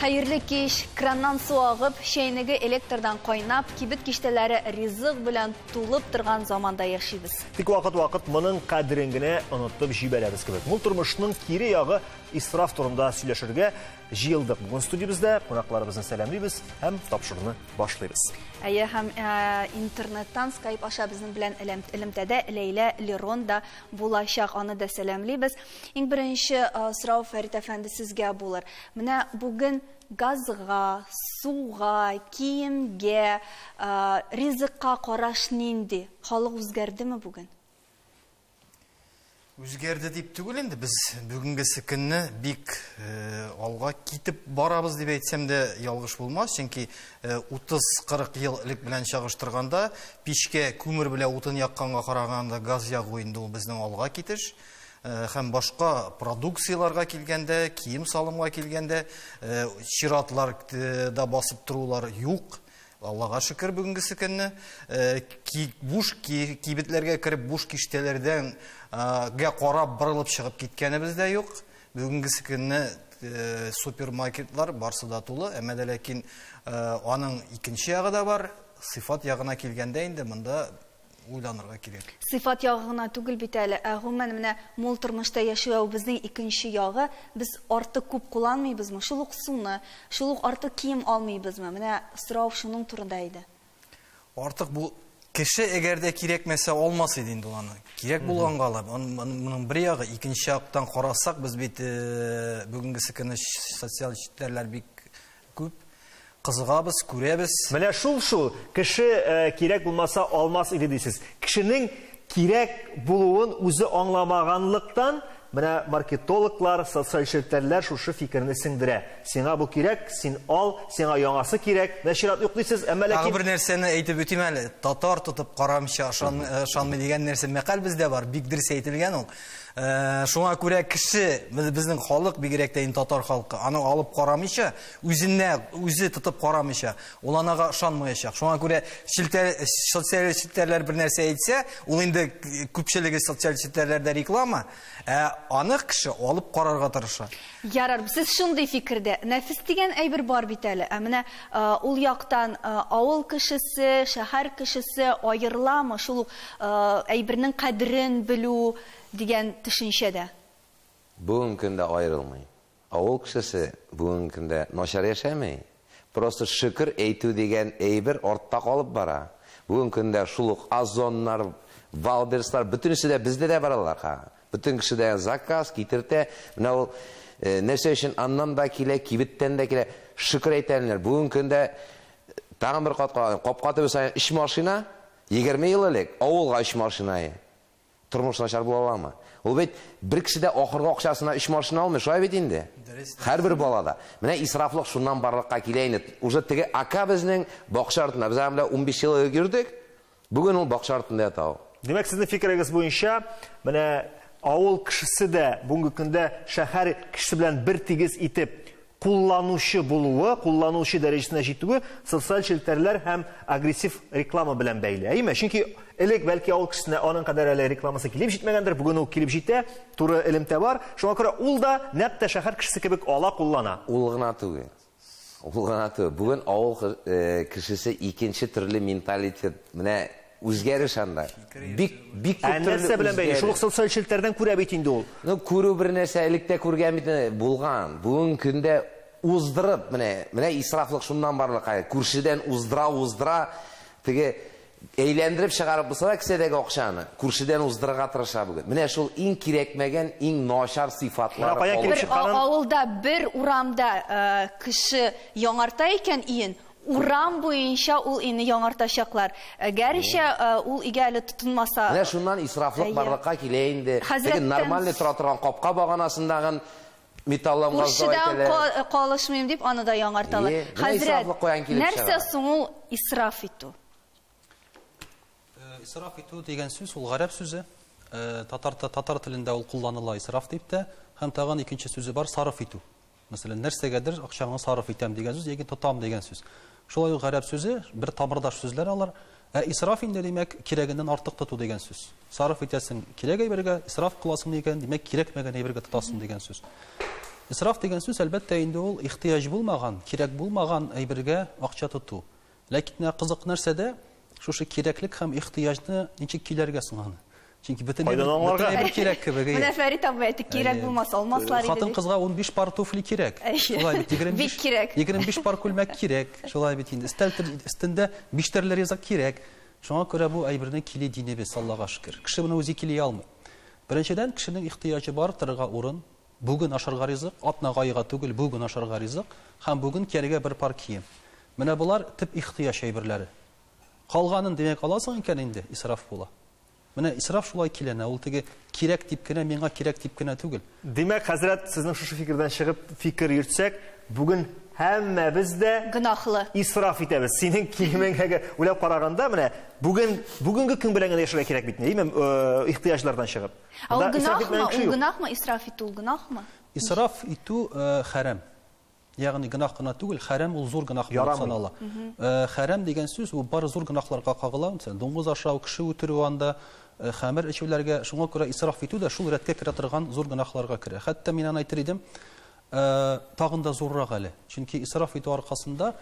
Хәерле кич! Краннан су агып, чәйнеге электрдан кайнап, кибет киштәләре ризык белән тулып торган заманда яшибез. Тик вакыт-вакыт моның кадерен генә онытып җибәрәбез кебек. Мул тормышның кире ягы исраф турында сөйләшергә җыелдык. Бүген студиябездә кунакларыбызны сәламлибез һәм тапшыруны башлыйбыз. Әйе, һәм интернеттан Skype аша безнең белән элемтәдә Ләйлә Лерон да булачак. Аны да сәламлибез. Иң беренче сорау, Фәрит әфәнде, сезгә булыр. Менә бүген газга, суга, киемгә, ризыкка караш нинди? Халык үзгәрдеме бүген? Үзгәрде дип түгел инде, без бүгенгесе көнне бик алга китеп барабыз дип әйтсәм дә ялгыш булмас, чөнки 30-40 ел элек белән чагыштырганда пичкә күмер белән утын якканга караганда газ ягу инде ул безнең алга китеш. Һәм башка продукцияләргә килгәндә, кием-салымга килгәндә, чиратларда басып торулар юк. Аллага шөкер бүгенгесе көнне. Буш кибетләргә кереп, буш киштәләрдән гә карап борылып чыгып киткәнебез дә юк. Бүгенгесе көнне супермаркетлар барсы да тулы, әмма дә ләкин аның икенче ягы да бар. Сыйфат ягына килгәндә инде монда уйланырга кирәк. Сыйфат ягы гына түгел бит әле. Ә гомумән менә мул тормышта яшәү безнең икенче ягы. Без артык күп кулланмыйбызмы? Шул ук суны, шул ук артык кием алмыйбызмы? Менә сорау шуның турында иде. Артык бу кеше әгәр дә кирәкмәсә алмас иде инде аны. Кирәк булганга ала. Моның бер ягы, икенче яктан карасак, без бит бүгенгесе көнне социаль челтәрләр бик күп. Кызыгабыз, күрәбез. Менә шул-шул кеше кирәк булмаса алмас иде дисез. Кешенең кирәк булуын үзе аңламаганлыктан, менә маркетологлар, социаль челтәрләр шушы фикерне сеңдерә. Сиңа бу кирәк, син ал, сиңа яңасы кирәк. Менә чират юк дисез, әмма ләкин Тагы бер нәрсәне әйтеп үтим әле. Татар тотып карамча ышанмый дигән нәрсә мәкаль бездә бар, бик дөрес әйтелгән ул. Шуңа күрә кеше, безнең халык, бигрәк тә инде татар халкы, аны алып карамыйча, үзенә үзе тотып карамыйча, ул анага ышанмаячак. Шуңа күрә социаль челтәрләр бер нәрсә әйтсә, ул инде күпчелеге социаль челтәрләрдә реклама, ә аны кеше алып карарга тырыша. Ярар, сез шундый фикердә. Нәфис дигән әйбер бар бит әле. Ә менә ул яктан авыл кешесе, шәһәр кешесе аерыламы шул ук әйбернең кадерен белү дигән төшенчәдә? Бүгенге көндә аерылмый. Авыл кешесе бүгенге көндә начар яшәми. Просто шөкер әйтү дигән әйбер артта калып бара. Бүгенге көндә шул ук Озоннар, Валберслар, бөтенесе дә бездә дә бар алар. Бөтен кеше дә заказ китертә. Менә ул нәрсә өчен аннан да килә, кибеттән дә килә. Шөкер әйтәләр. Бүгенге көндә тагын бер кат капка төбе саен 3 машина, 20 ел элек авылга 3 машина. Тормыш начар була аламы? Ул бит бер кеше дә ахыргы акчасына 3 машина алмый, шулай бит инде. Һәрбер балада. Менә исрафлык шуннан барлыкка килә инде. Уже теге ака безнең бакча артында. Без аның белән 15 ел элек йөрдек. Бүген ул бакча артында ята ул. Димәк, сезнең фикерегез буенча, менә авыл кешесе дә бүгенге көндә шәһәр кешесе белән бер тигез итеп кулланучы булуы, кулланучы дәрәҗәсенә җитүе социаль челтәрләр һәм агрессив реклама белән бәйле. Әйме? Чөнки элек бәлки авыл кешесенә аның кадәр әле рекламасы килеп җитмәгәндер, бүген ул килеп җитә, туры элемтә бар. Шуңа күрә ул да нәкъ тә шәһәр кешесе кебек ала, куллана. Ул гына түгел. Ул гына түгел. Бүген авыл кешесе икенче төрле менталитет, менә үзгәреш анда. Бик, бик күп Ә нәрсә төрле белән бәйле? Шул ук үзгәреш. социаль челтәрдән күрә бит инде ул. Ну, күрү бер нәрсә, элек тә күргән бит инде, булган. Бүгенге көндә уздырып, менә исрафлык шуннан барлыкка килә. Күршедән уздыра, уздыра, теге әйләндереп чыгарып булса да кесәдәге акчаны күршедән уздырырга тырыша бүген. Менә шул иң кирәкмәгән, иң начар сыйфатлар. Менә кая килеп Бер чыкканын авылда, бер урамда кеше яңарта икән өен, урам буенча ул өйне яңартачаклар. Гәрчә ул өйгә әле тотынмаса. Менә шуннан исрафлык барлыкка килә инде. Теге Хәзрәттән нормальный тора торган капка баганасындагы металланган Күршедән зайтеле. калышмыйм дип аны да яңарталар. Е, менә Хәзрәт, исрафлык каян килеп нәрсә чыга? соң ул исраф итү? Исраф итү дигән сүз ул гарәп сүзе. Татар телендә ул кулланыла исраф дип тә, һәм тагын икенче сүзе бар сарыф итү. Мәсәлән, нәрсәгәдер акчаңны сарыф итәм дигән сүз, яки тотам дигән сүз. Шулай ук гарәп сүзе, бер тамырдаш сүзләр алар. Ә исраф инде димәк, кирәгеннән артык тоту дигән сүз. Сарыф итәсең кирәк әйбергә, исраф кыласың дигән, димәк, кирәкмәгән әйбергә тотасың дигән сүз. Исраф дигән сүз, әлбәттә, инде ул ихтыяҗ булмаган, кирәк булмаган әйбергә акча тоту. Ләкин менә кызык нәрсәдә, шушы кирәклек һәм ихтыяҗны ничек көйләргә соң аны? Чөнки бөтен Кайдан әйбер, аңларга? бөтен әйбер кирәк кебек. Менә Фәрит абый әйтте, кирәк булмаса алмаслар иде. Хатын-кызга 15 пар туфли кирәк. Шулай бит, 25, Бик кирәк. 25 пар күлмәк кирәк. Шулай бит инде. Өстәл өстендә 5 төрле ризык кирәк. Шуңа күрә бу әйберне кили динебез, Аллага шөкер. Кеше моны үзе кили алмый. Беренчедән, кешенең ихтыяҗы бар торырга урын, бүген ашарга ризык, атнага айга түгел, бүген ашарга ризык һәм бүген кияргә бер пар кием. Менә болар төп ихтыяҗ әйберләре. Калганын, димәк, аласың икән инде, исраф була. Менә исраф шулай киләнә, ул теге кирәк дип кенә, миңа кирәк дип кенә түгел. Димәк, хәзрәт, сезнең шушы фикердән чыгып фикер йөртсәк, бүген һәммәбез дә гөнаһлы исраф итәбез. Синең киемең әгәр уйлап караганда, менә бүген бүгенге көн белән генә яшәргә кирәк бит, әйеме, ихтыяҗлардан чыгып. Ә ул гөнаһмы? Ул гөнаһмы исраф итү, ул гөнаһмы? Исраф итү хәрам. Ягъни гөнаһ кына түгел, хәрам ул зур гөнаһ булып санала. Хәрам дигән сүз ул бары зур гөнаһларга кагыла, мәсәлән, дуңгыз ашау, кеше үтерү анда, хәмер эчүләргә, шуңа күрә исраф итү дә шул рәткә керә торган зур гөнаһларга керә. Хәтта мин аны әйтер идем, тагын да зуррак әле. Чөнки исраф итү аркасында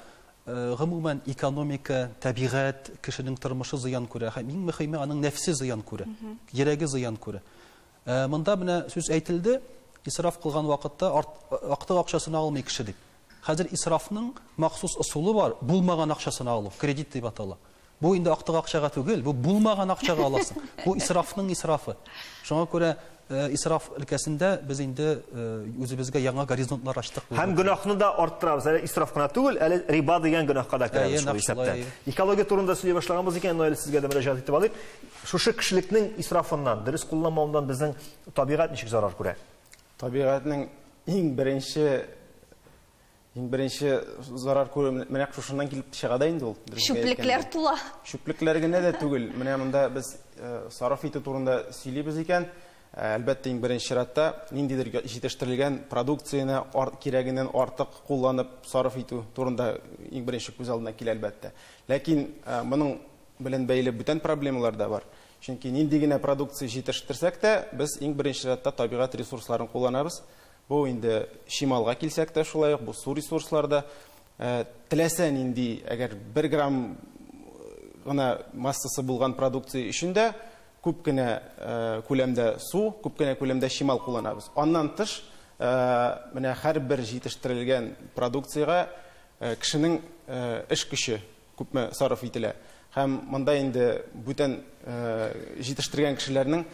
гомумән экономика, табигать, кешенең тормышы зыян күрә. Һәм иң мөһиме аның нәфсе зыян күрә, йөрәге зыян күрә. Монда менә сүз әйтелде, исраф кылган вакытта актык акчасын алмый кеше дип. Хәзер исрафның махсус ысулы бар, булмаган акчасын алу, кредит дип атала. Бу инде актык акчага түгел, бу булмаган акчага аласың. Бу исрафның исрафы. Шуңа күрә исраф өлкәсендә без инде үзебезгә яңа горизонтлар ачтык. Һәм гөнаһны да арттырабыз. Әле исраф кына түгел, әле риба дигән гөнаһка да керәбез шул исәптән. Экология турында сөйли башлаганбыз икән, Наил, сезгә дә мөрәҗәгать итеп алыйк. Шушы кешелекнең исрафыннан, дөрес кулланмавыннан безнең табигать ничек зарар күрә? Табигатьнең иң беренче зарар күрү менә шушыннан килеп чыга да инде ул. Чүплекләр тула. Чүплекләр генә дә түгел. Менә монда без сарыф итү турында сөйлибез икән, әлбәттә, иң беренче чиратта ниндидер җитештерелгән продукцияне кирәгеннән артык кулланып сарыф итү турында иң беренче күз алдына килә әлбәттә. Ләкин моның белән бәйле бүтән проблемалар да бар. Чөнки нинди генә продукция җитештерсәк тә, без иң беренче чиратта табигать ресурсларын кулланабыз. Бу инде чималга килсәк тә шулай ук, бу су ресурслары да. Теләсә нинди, әгәр 1 грамм гына массасы булган продукция өчен дә күп кенә күләмдә су, күп кенә күләмдә чимал кулланабыз. Аннан тыш, менә һәрбер җитештерелгән продукциягә кешенең эш көче күпме сарыф ителә. Һәм монда инде бүтән җитештергән кешеләрнең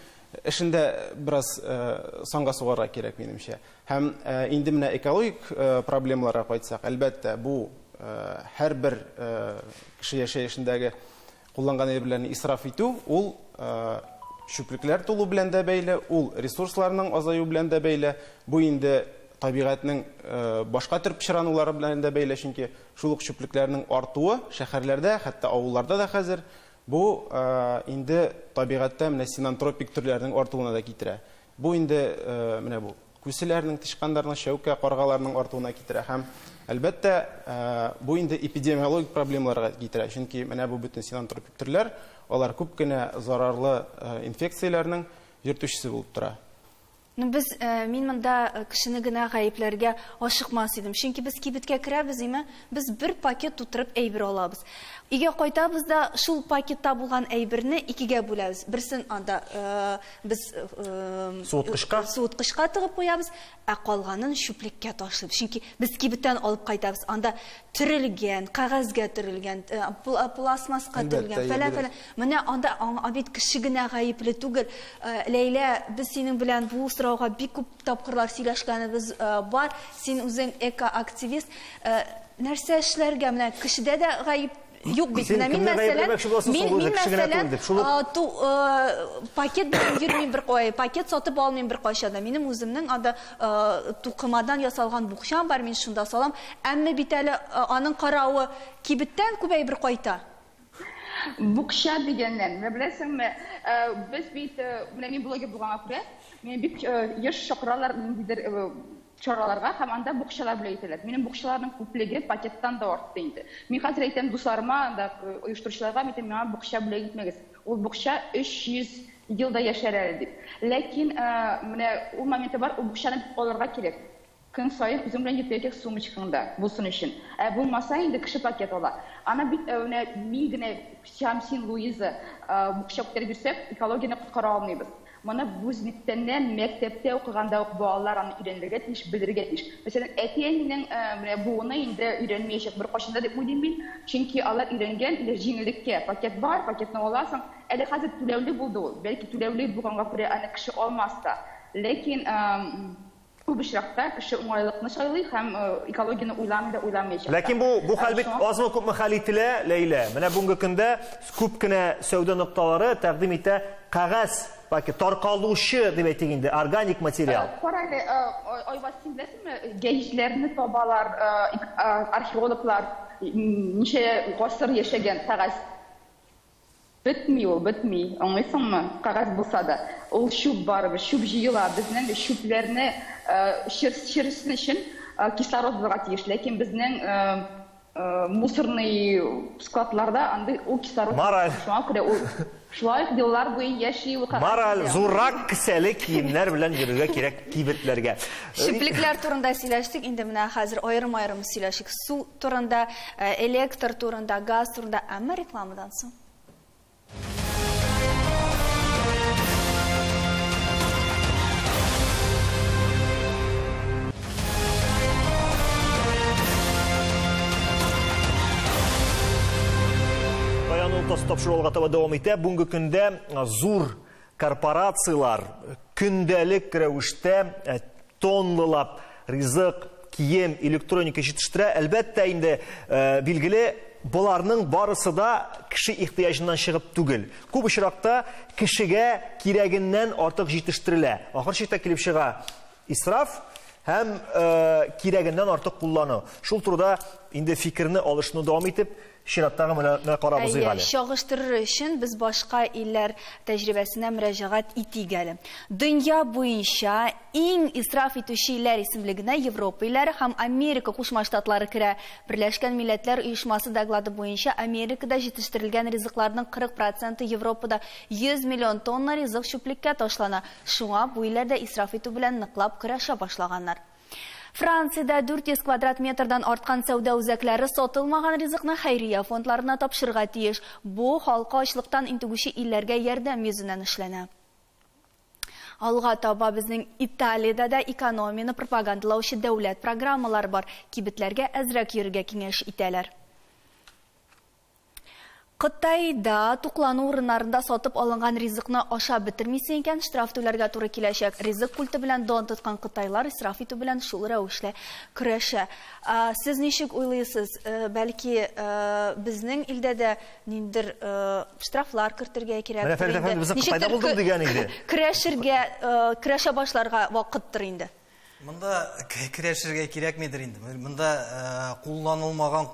эшендә бераз санга сугарга кирәк минемчә. Һәм инде менә экологик проблемаларга кайтсак, әлбәттә, бу һәрбер кеше яшәешендәге кулланган әйберләрне исраф итү, ул чүплекләр тулу белән дә бәйле, ул ресурсларның азаю белән дә бәйле, бу инде табигатьнең башка төр пычранулары белән дә бәйле, чөнки шул ук чүплекләрнең артуы шәһәрләрдә, хәтта авылларда да хәзер бу инде табигатьтә менә синантропик төрләрнең артуына да китерә. Бу инде менә бу күселәрнең, тычканнарның, шәүкә, каргаларның артуына китерә һәм әлбәттә бу инде эпидемиологик проблемаларга китерә, чөнки менә бу бөтен синантропик төрләр алар күп кенә зарарлы инфекцияләрнең йөртүчесе булып тора. Ну, без, мин монда кешене генә гаепләргә ашыкмас идем. Чөнки без кибеткә керәбез, име? Без бер пакет тутырып әйбер алабыз. Өйгә кайтабыз да, шул пакетта булган әйберне икегә бүләбез. Берсен анда без суыткычка суыткычка тыгып куябыз, ә калганын чүплеккә ташлыйбыз. Чөнки без кибеттән алып кайтабыз. Анда төрелгән, кәгазьгә төрелгән, пластмасска төрелгән, фәлән-фәлән. Менә анда бит кеше генә гаепле түгел. Ләйлә, без синең белән бу сорауга бик күп тапкырлар сөйләшкәнебез бар. Син үзең экоактивист. Нәрсә эшләргә? Менә кешедә дә гаеп юк бит. Менә мин мәсәлән, пакет белән йөрмим бер кай, пакет сатып алмыйм бер кайчан да. Минем үземнең анда тукымадан ясалган букчам бар, мин шунда салам. Әмма бит әле аның каравы кибеттән күп әйбер кайта. Букча дигәннән, менә беләсеңме, без бит, менә мин блогер булганга күрә, мине бик еш чакыралар ниндидер чараларга һәм анда букчалар белән әйтәләр. Минем букчаларның күплеге пакеттан да артты инде. Мин хәзер әйтәм дусларыма, анда оештыручыларга, мин әйтәм, миңа букча бүләк итмәгез. Ул букча 300 елда яшәр әле дип. Ләкин менә ул моменты бар, ул букчаны алырга кирәк. Көн саен үзең белән йөртергә кирәк сумочкаңда булсын өчен. Ә булмаса инде кеше пакет ала. Аны бит менә мин генә һәм син, Луиза, букча күтәреп йөрсәк, экологияне коткара алмыйбыз. Моны бүзнектәннән мәктәптә укыганда ук балалар аны өйрәнергә тиеш, белергә тиеш. Мәсәлән, әти-әнинең менә буыны инде өйрәнмәячәк беркайчан да дип уйлыйм мин. Чөнки алар өйрәнгән инде җиңеллеккә. Пакет бар, пакетны аласың. Әле хәзер түләүле булды ул. Бәлки түләүле булганга күрә аны кеше алмас та. Ләкин күп очракта кеше уңайлыкны сайлый һәм экологияне уйламый да уйламыячак та. Ләкин бу бу хәл бит азмы күпме хәл ителә, Ләйлә. Менә бүгенге көндә күп кенә сәүдә нокталары тәкъдим итә кәгазь пакет, таркалучы дип әйтик инде, органик материал. Кара әле, Айваз, син беләсеңме, гәҗитләрне табалар, археологлар ничә гасыр яшәгән кәгазь. Бетми ул, бетми, аңлыйсыңмы? Кәгазь булса да. Ул чүп барыбер, чүп җыела. Безнең чүпләрне чересен өчен кислород булырга тиеш. Ләкин безнең мусорный складларда андый ул кислород. Мораль. Шуңа күрә ул шулай ук еллар буе яши ул кәгазь. Мораль, зуррак кесәле киемнәр белән йөрергә кирәк кибетләргә. Чүплекләр турында сөйләштек, инде менә хәзер аерым-аерым сөйләшик. Су турында, электр турында, газ турында, әмма рекламадан соң. Район ноктасы тапшыру алга таба дәвам итә. Бүгенге көндә зур корпорацияләр көндәлек рәвештә тонналап ризык, кием, электроника җитештерә. Әлбәттә инде, билгеле, боларның барысы да кеше ихтыяҗыннан чыгып түгел. Күп очракта кешегә кирәгеннән артык җитештерелә. Ахыр чиктә килеп чыга исраф һәм кирәгеннән артык куллану. Шул турыда инде фикерне алышуны дәвам итеп, чираттагы менә карап узыйк Әйе, әле. чагыштырыр өчен без башка илләр тәҗрибәсенә мөрәҗәгать итик әле. Дөнья буенча иң исраф итүче илләр исемлегенә Европа илләре һәм Америка Кушма Штатлары керә. Берләшкән Милләтләр Оешмасы доклады буенча Америкада җитештерелгән ризыкларның 40 проценты Европада 100 миллион тонна ризык чүплеккә ташлана. Шуңа бу илләрдә исраф итү белән ныклап көрәшә башлаганнар. Франциядә 400 квадрат метрдан арткан сәүдә үзәкләре сатылмаган ризыкны хәйрия фондларына тапшырырга тиеш. Бу халкы ачлыктан интегүче илләргә ярдәм йөзеннән эшләнә. Алга таба безнең Италиядә дә экономияне пропагандалаучы дәүләт программалары бар. Кибетләргә әзрәк йөрергә киңәш итәләр. Кытайда туклану урыннарында сатып алынган ризыкны ашап бетермисең икән, штраф түләргә туры киләчәк. Ризык культы белән дан тоткан кытайлар исраф итү белән шул рәвешле көрәшә. Сез ничек уйлыйсыз? Бәлки, безнең илдә дә ниндидер штрафлар кертергә кирәктер Менә Фәрит инде. әфәнде, безнең Ничектер Кытайда булдым дигән иде. Көрәшә башларга вакыттыр инде. Монда көрәшергә кирәкмидер инде. Монда кулланылмаган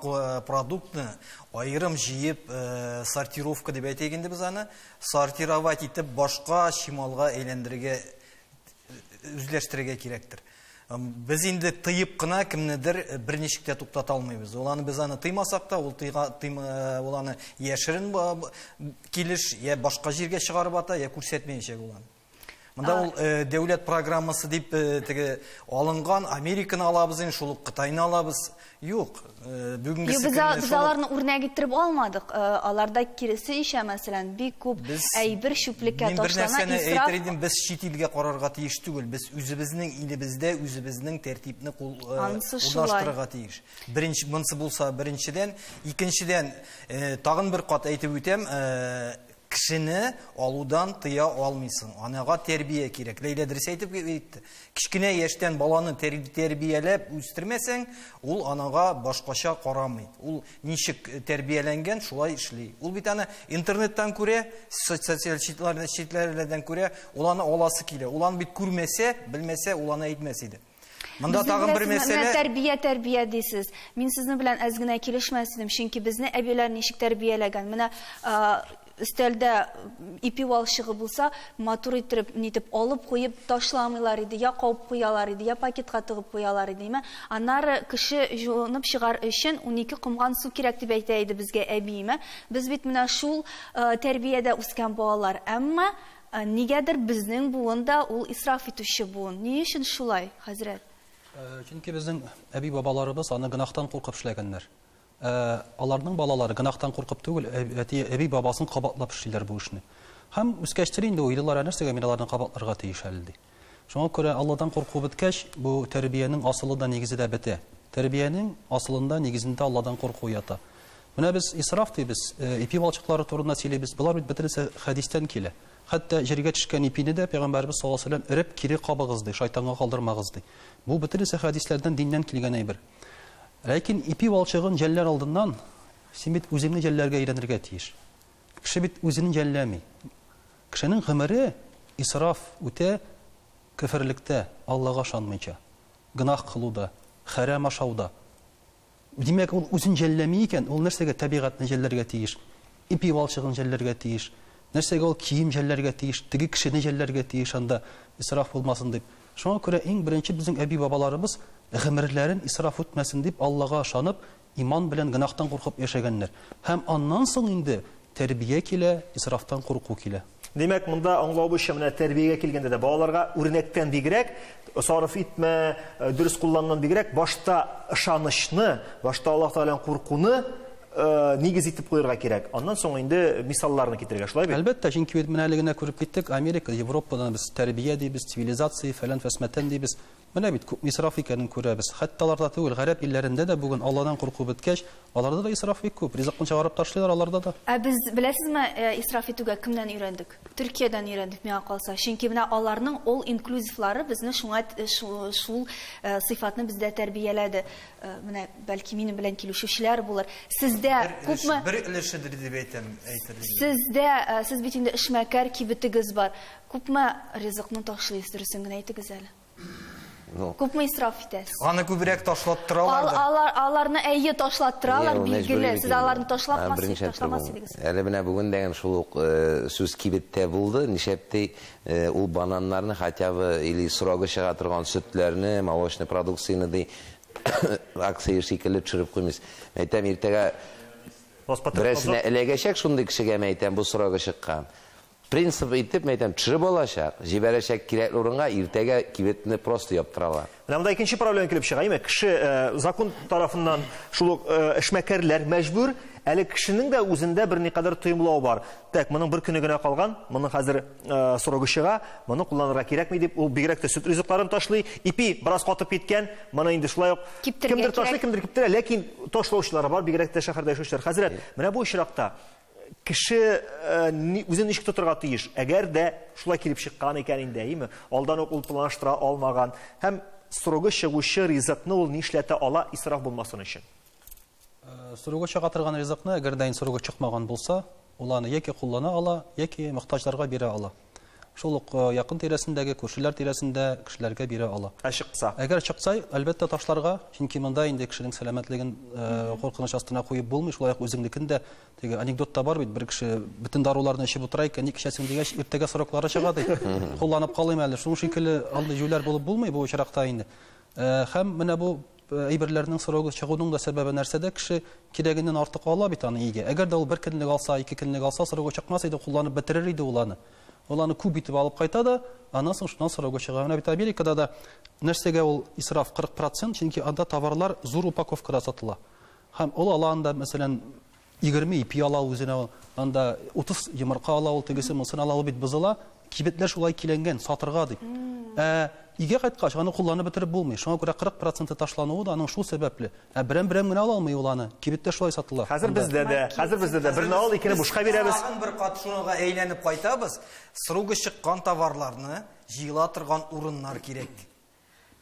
продуктны аерым җыеп, сортировка дип әйтик инде без аны, сортировать итеп башка чималга әйләндерергә, үзләштерергә кирәктер. Без инде тыеп кына кемнедер берничек тә туктата алмыйбыз. Ул аны без аны тыймасак та, ул тыйга, тыйма, ул аны яшерен килеш, я башка җиргә чыгарып ата, я күрсәтмәячәк ул аны. Монда ул дәүләт программасы дип теге алынган, Американы алабыз инде, шул ук Кытайны алабыз. Юк, бүгенге Юк, көндә без шул ук аларны үрнәк иттереп алмадык. Аларда киресенчә, мәсәлән, бик күп Без әйбер чүплеккә Мин бер ташлана, нәрсәне исраф әйтер идем, без чит илгә карарга тиеш түгел. Без үзебезнең илебездә үзебезнең тәртипне Анысы шулай. урнаштырырга тиеш. Беренче, монысы булса беренчедән, икенчедән, тагын бер кат әйтеп үтәм, кешене алудан тыя алмыйсың. Анага тәрбия кирәк. Ләйлә дөрес әйтеп әйтте. Кечкенә яшьтән баланы тәрбияләп үстермәсәң, ул анага башкача карамый. Ул ничек тәрбияләнгән, шулай эшли. Ул бит аны интернеттан күрә, социаль челтәрләрдән күрә, ул аны аласы килә. Ул аны бит күрмәсә, белмәсә, ул аны әйтмәс иде. Монда Безнең тагын бер беләсезме, менә мәсьәлә. Тәрбия, тәрбия дисез. Мин сезнең белән әз генә килешмәс идем, чөнки безне әбиләр ничек тәрбияләгән. Менә, өстәлдә ипи валчыгы булса, матур иттереп, нитеп алып куеп ташламыйлар иде, я кауып куялар иде, я пакетка тыгып куялар иде, димә. Аннары кеше җуынып чыгар өчен 12 комган су кирәк дип әйтә иде безгә әбиемә. Без бит менә шул тәрбиядә үскән балалар. Әмма нигәдер безнең буын да ул исраф итүче буын. Ни өчен шулай, хәзрәт? Чөнки безнең әби-бабаларыбыз аны гөнаһтан куркып эшләгәннәр. Ә аларның балалары гөнаһтан куркып түгел, әти, әби-бабасын кабатлап эшлиләр бу эшне. Һәм үскәчтер инде уйлыйлар, ә нәрсәгә мин аларны кабатларга тиеш әле ди. Шуңа күрә Алладан курку беткәч, бу тәрбиянең асылы да, нигезе дә бетә. Тәрбиянең асылында, нигезендә Алладан курку ята. Менә без исраф дибез, ипи валчыклары турында сөйлибез. Болар бит бөтенесе хәдистән килә. Хәтта җиргә төшкән ипине дә Пәйгамбәребез саллаллаһу алейһи ва сәлләм эреп кире кабыгыз ди, шайтанга калдырмагыз ди. Бу бөтенесе хәдисләрдән, диннән килгән әйбер. Ләкин ипи валчыгын жәлләр алдыннан син бит үзеңне жәлләргә өйрәнергә тиеш. Кеше бит үзен жәлләми. Кешенең гомере исраф үтә көферлектә, Аллага ышанмыйча, гөнаһ кылуда, хәрам ашауда. Димәк, ул үзен жәлләми икән, ул нәрсәгә табигатьне жәлләргә тиеш? Ипи валчыгын жәлләргә тиеш. Нәрсәгә ул кием жәлләргә тиеш, теге кешене жәлләргә тиеш анда исраф булмасын дип. Шуңа күрә иң беренче безнең әби-бабаларыбыз гомерләрен исраф үтмәсен дип Аллага ышанып, иман белән гөнаһтан куркып яшәгәннәр. Һәм аннан соң инде тәрбия килә, исрафтан курку килә. Димәк, монда аңлавыбызча, менә тәрбиягә килгәндә дә балаларга үрнәктән бигрәк, сарыф итмә, дөрес кулланнан бигрәк, башта ышанычны, башта Аллаһ Тәгаләдән куркуны нигез итеп куярга кирәк. Аннан соң инде мисалларны китерергә, шулай бит? Әлбәттә, чөнки бит менә әле генә күреп киттек, Америка, Европадан без тәрбия дибез, цивилизация, фәлән фәсмәтән дибез. Менә бит күпме исраф икәнен күрәбез. Хәтта аларда түгел, гарәп илләрендә дә бүген Алладан курку беткәч, аларда да исраф бик күп. Ризыкны чыгарып ташлыйлар аларда да. Ә без, беләсезме, исраф итүгә кемнән өйрәндек? Төркиядән өйрәндек, миңа калса. Чөнки менә аларның all inclusive-лары безне шуңа шул сыйфатны бездә тәрбияләде. Менә бәлки минем белән килешүчеләр булыр. Сездә күпме бер өлешедер дип әйтәм, әйтер идем. Сездә, сез бит инде эшмәкәр, кибетегез бар. Күпме ризыкны ташлыйсыз, дөресен генә әйтегез әле. Күпме исраф итәсез? Аны күбрәк ташлаттыралар. Аларны әйе ташлаттыралар, билгеле. Сез аларны ташламас идегез. Әле менә бүген дәген шул ук сүз кибеттә булды. Нишләп ди, ул бананнарны хотя бы или срогы чыга торган сөтләрне, молочный продукцияне ди акция шикелле төшереп куймыйсыз. Әйтәм, иртәгә берәрсенә эләгәчәк шундый кешегә, әйтәм, бу срогы чыккан. Принцип итеп, әйтәм, төшереп алачак, җибәрәчәк кирәкле урынга, иртәгә кибетне просто яптыралар. Менә монда икенче проблема килеп чыга, әйме? Кеше закон тарафыннан шул ук эшмәкәрләр мәҗбүр, әле кешенең дә үзендә берникадәр тоемлау бар. Так, моның бер көне генә калган, моның хәзер срогы чыга, моны кулланырга кирәкми дип, ул бигрәк тә сөт ризыкларын ташлый, ипи бераз катып киткән, моны инде шулай ук кемдер ташлый, кемдер киптерә, ләкин ташлаучылар бар, бигрәк тә шәһәрдә яшәүчеләр. Хәзрәт, менә бу очракта кеше үзен ничек тотарга тиеш? Әгәр дә шулай килеп чыккан икән инде, әйеме? Алдан ук ул планлаштыра алмаган һәм срогы чыгучы ризыкны ул нишләтә ала исраф булмасын өчен? Срогы чыга торган ризыкны, әгәр дә срогы чыкмаган булса, ул аны яки куллана ала, яки мохтаҗларга бирә ала. Шул ук якын тирәсендәге, күршеләр тирәсендә кешеләргә бирә ала. Ә чыкса? Әгәр чыкса, әлбәттә ташларга, чөнки монда инде кешенең сәламәтлеген куркыныч астына куеп булмый, шулай ук үзеңнекен дә. Теге анекдотта бар бит, бер кеше бөтен даруларны эчеп утыра икән, ник эчәсең дигәч, иртәгә сроклары чыга ди. Кулланып калыйм әле. Шуның шикелле андый җүләр булып булмый бу очракта инде. Һәм менә бу әйберләрнең срогы чыгуның да сәбәбе нәрсәдә? Кеше кирәгеннән артык ала бит аны өйгә. Әгәр дә ул бер көнлек алса, ике көнлек алса, срогы чыкмас иде, кулланып бетерер иде ул аны. Ул аны күп итеп алып кайта да, аннан соң шуннан срогы чыга. Менә бит Америкада да нәрсәгә ул исраф 40%, чөнки анда товарлар зур упаковкада сатыла. Һәм ул ала анда, мәсәлән, 20 ипи ала үзенә, анда 30 йомырка ала ул, тегесе монысын ала, ул бит бозыла. Кибетләр шулай киләнгән, сатырга дип. Өйгә кайткач, аны кулланып бетереп булмый. Шуңа күрә 40% ташлануы да аның шул сәбәпле. Ә берәм-берәм генә ала алмый ул аны. Кибеттә шулай сатыла. Хәзер бездә дә, хәзер бездә дә берне ал, икене бушка бирәбез. Тагын бер кат шуңа әйләнеп кайтабыз. Срогы чыккан товарларны җыела торган урыннар кирәк.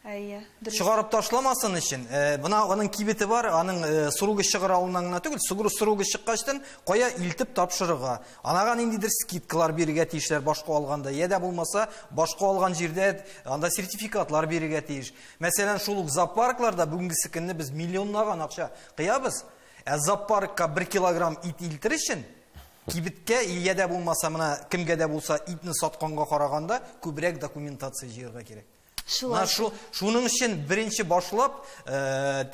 Әйе, дөрес. Чыгарып ташламасын өчен, бына аның кибете бар, аның срогы чыгар алдыннан гына түгел, срогы чыккачтан кая илтеп тапшырырга. Анага ниндидер скидкалар бирергә тиешләр башка алганда, я дә булмаса, башка алган җирдә анда сертификатлар бирергә тиеш. Мәсәлән, шул ук зоопаркларда бүгенге көнне без миллионлаган акча кыябыз. Ә зоопаркка 1 килограмм ит илтер өчен кибеткә, я дә булмаса, менә кемгә дә булса итне сатканга караганда күбрәк документация җыярга кирәк. Шулай. Шуның өчен беренче башлап,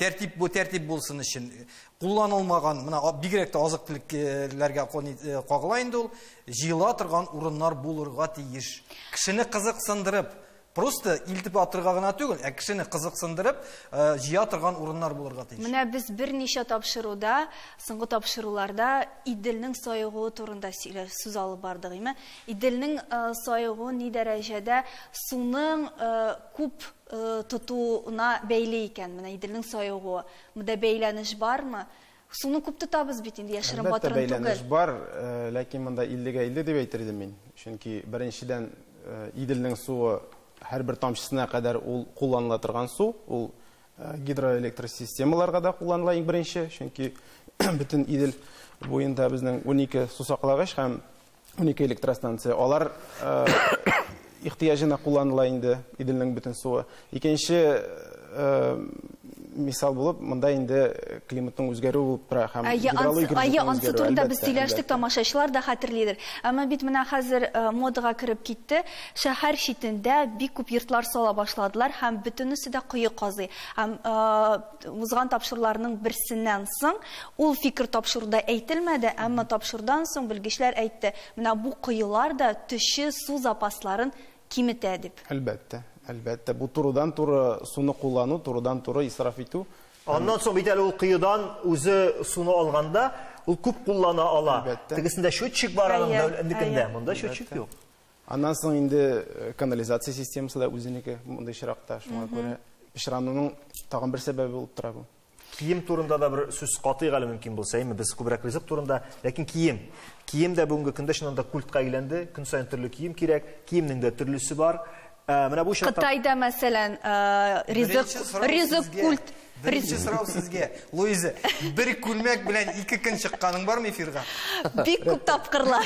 тәртип бу тәртип булсын өчен кулланылмаган, менә бигрәк тә азык-төлекләргә кагыла инде ул, җыела торган урыннар булырга тиеш. Кешене кызыксындырып, Просто илтеп атырга гына түгел, ә кешене кызыксындырып, җыя торган урыннар булырга тиеш. Менә без берничә тапшыруда, соңгы тапшыруларда Иделнең саегуы турында сүз алып бардык, име? Иделнең саегуы ни дәрәҗәдә суның күп тотуына бәйле икән. Менә Иделнең саегуы. Монда бәйләнеш бармы? Суны күп тотабыз бит инде, яшерен Әлбәттә, батырын түгел. бәйләнеш бар, ләкин монда 50-гә 50 дип әйтер идем мин. Чөнки беренчедән Иделнең суы һәрбер тамчысына кадәр ул кулланыла торган су, ул гидроэлектр системаларга да кулланыла иң беренче, чөнки бөтен Идел буенда безнең 12 су саклагыч һәм 12 электростанция. Алар ихтыяҗына кулланыла инде Иделнең бөтен суы. Икенче мисал булып, монда инде климатның үзгәрүе булып тора һәм гидрологик Әйе, режимның ансы үзгәрүе, турында без әлбәттә, сөйләштек, әлбәттә. тамашачылар да хәтерлидер. Әмма бит менә хәзер модага кереп китте. Шәһәр читендә бик күп йортлар сала башладылар һәм бөтенесе дә кое казый. Һәм узган тапшыруларның берсеннән соң ул фикер тапшыруда әйтелмәде, әмма тапшырудан соң белгечләр әйтте, менә бу коелар да төче су запасларын киметә дип. Әлбәттә, әлбәттә, бу турыдан-туры суны куллану, турыдан-туры исраф итү. Аннан соң бит әле ул коедан үзе суны алганда, ул күп куллана ала. Әлбәттә. Тегесендә счетчик бар аның Әйе, дәүләтнекендә, әйе. монда счетчик юк. Аннан соң инде канализация системасы да үзенеке мондый очракта, шуңа күрә пычрануның тагын бер сәбәбе булып тора бу. Кием турында да бер сүз катыйк әле мөмкин булса, әйме, без күбрәк ризык турында, ләкин кием. Кием дә бүгенге көндә чыннан да культка әйләнде. Көн саен төрле кием кирәк, киемнең дә төрлесе бар. Менә бу очракта Кытайда, мәсәлән, ризык культ. Беренче сорау сезгә, Луиза, бер күлмәк белән ике көн чыкканың бармы эфирга? Бик күп тапкырлар.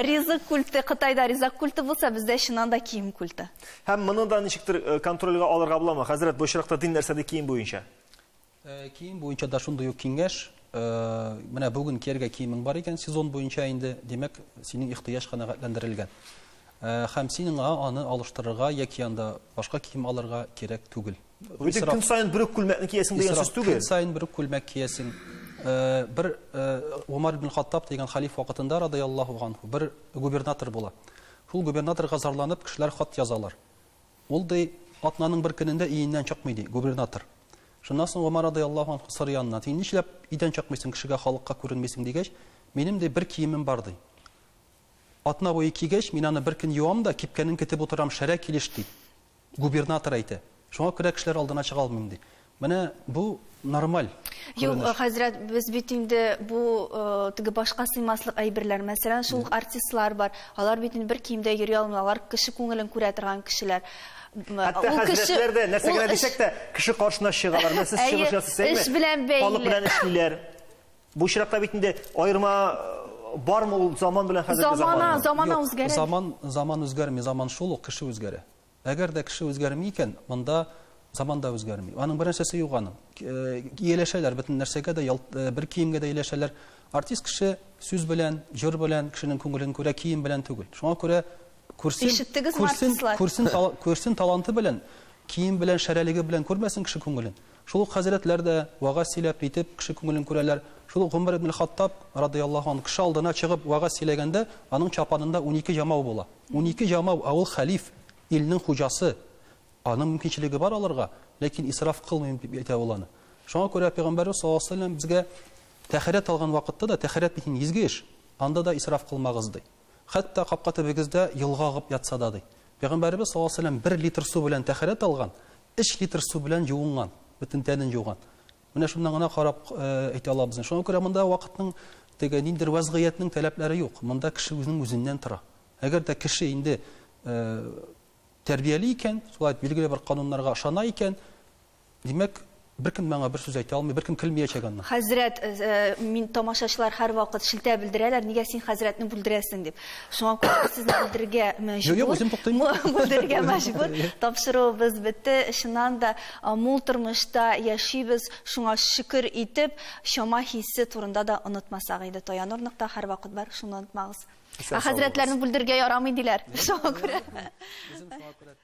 Ризык культы, Кытайда ризык культы булса, бездә чыннан да кием культы. Һәм моны да ничектер контрольгә алырга буламы? Хәзрәт, бу очракта дин нәрсә ди кием буенча? Кием буенча да шундый ук киңәш. Менә бүген кияргә киемең бар икән, сезон буенча инде, димәк, синең ихтыяҗ канәгатьләндерелгән. Һәм синең аны алыштырырга яки анда башка кием алырга кирәк түгел. Бу бит көн саен бер үк күлмәкне киясең дигән сүз түгел. Көн саен бер үк күлмәк киясең. Бер Умар ибн Хаттаб дигән халиф вакытында радыяллаһу анху бер губернатор була. Шул губернаторга зарланып кешеләр хат язалар. Ул ди атнаның бер көнендә өеннән чыкмый ди губернатор. Шуннан соң Умар радыяллаһу анху сорый аннан, син нишләп өйдән чыкмыйсың, кешегә, халыкка күренмисең дигәч, минем ди бер киемем бар ди. Атна буе кигәч, мин аны бер көн юам да, кипкәнен көтеп утырам, шәрә килеш ди. Губернатор әйтә. Шуңа күрә кешеләр алдына чыга алмыйм ди. Менә бу нормаль Юк, күренеш. хәзрәт, без бит инде бу теге башка сыймаслык әйберләр, мәсәлән, шул ук артистлар бар. Алар бит инде бер киемдә йөри алмый, алар кеше күңелен күрә торган кешеләр. Хәтта хәзрәтләр дә нәрсә генә дисәк тә, кеше каршына чыгалар. Менә сез чыгыш ясыйсыз, әйме? Эш белән бәйле. Халык белән эшлиләр. Бу очракта бит инде аерма бармы ул заман белән хәзерге Замана, заман? замана Юк, үзгәрә. Заман үзгәрми, заман шул ук, кеше үзгәрә. Әгәр дә кеше үзгәрми икән, монда заман да үзгәрми. Аның бер нәрсәсе юк аның. Ияләшәләр бөтен нәрсәгә дә, бер киемгә дә ияләшәләр. Артист кеше сүз белән, җыр белән, кешенең күңелен күрә, кием белән түгел. Шуңа күрә Ишеттегезме, артистлар? күрсен таланты белән, кием белән, шәрәлеге белән күрмәсен кеше күңелен. Шул ук хәзрәтләр дә вагаз сөйләп итеп кеше күңелен күрәләр. Шул ук Гомәр ибн Хаттаб радыяллаһу анһу кеше алдына чыгып вагаз сөйләгәндә, аның чапанында 12 жамау була. 12 жамау, ә ул халиф, илнең хуҗасы. Аның мөмкинчелеге бар алырга, ләкин исраф кылмыйм дип әйтә ул аны. Шуңа күрә Пәйгамбәрбез саллаллаһу алейһи ва сәлләм безгә тәһарәт алган вакытта да тәһарәт бит инде изге эш, анда да исраф кылмагыз ди. Хәтта капка төбегездә елга агып ятса да ди. Пәйгамбәрбез саллаллаһу алейһи ва сәлләм 1 литр су белән тәһарәт алган, 3 литр су белән юынган, бөтен тәнен юган. Менә шуннан гына карап әйтә алабыз. Шуңа күрә монда вакытның теге ниндер вазгыятьнең таләпләре юк. Монда кеше үзенең үзеннән тора. Әгәр дә кеше инде тәрбияле икән, шулай билгеле бер кануннарга ышана икән, димәк, беркем миңа бер сүз әйтә алмый, беркем көлмәячәк аннан. Хәзрәт, мин тамашачылар һәрвакыт шелтә белдерәләр, нигә син хәзрәтне бүлдерәсең дип. Шуңа күрә сезне бүлдерергә мәҗбүр. Юк, юк, үзем туктыйм. Бүлдерергә мәҗбүр. Тапшыруыбыз бетте. Чыннан да мул тормышта яшибез, шуңа шөкер итеп, чама хисе турында да онытмасак иде. Таяныр нокта һәрвакыт бар, шуны онытмагыз. Исән Ә хәзрәтләрне сау булыгыз. бүлдерергә ярамый диләр. Шуңа күрә. Үзем шуңа күрә.